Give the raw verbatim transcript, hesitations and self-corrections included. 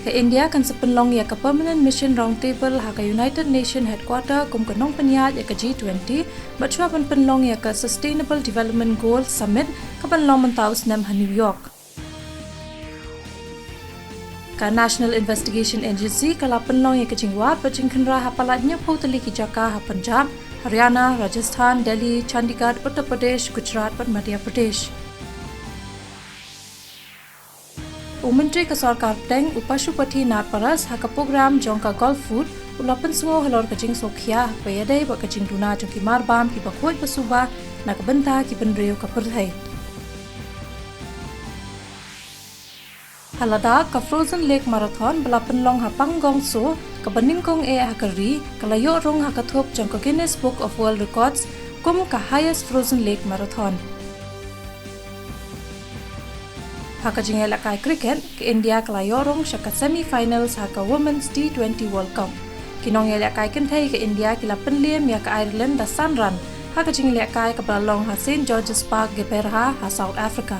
Ka India kan sa pynlong ïa ka Permanent Mission Roundtable ha ka United Nation Headquarter kum ka nongpynïaid ïa ka G twenty, bad shuwa ban pynlong ïa ka Sustainable Development Goals Summit ka ban long mynta u snem ha New York. Ka National Investigation Agency ka la pynlong ïa ka jingwad bad jingkhynra ha palat hynñiewphew tylli ki jaka ha Punjab, Haryana, Rajasthan, Delhi, Chandigarh, Uttar Pradesh, Gujarat bad Madhya Pradesh. U Myntri ka Sorkar Pdeng, u Pashupati Nath Paras, ha ka program jong ka Gulf Food, u la pynsngew halor ka jingsngewkhia ha kaba ïadei bad ka jingduna jong ki marbam kiba khuid ba suba na ka bynta ki bynriew ka pyrthei. Ha Ladakh, ka Frozen Lake Marathon ba la pynlong ha Pangong Tso, kaba nyngkong eh ha ka ri, ka la ïoh rung ha ka thup jong ka Guinness Book of World Records kum ka highest frozen lake marathon. Ha ka jingïalehkai cricket, ka India ka la ïoh rung sha ka semi-finals ha ka Women's T twenty World Cup. Ki nongïalehkai kynthei ka India ki la pynliem ïa ka Ireland da san run ha ka jingïalehkai kaba la long ha St George's Park, Gqeberha, ha South Africa.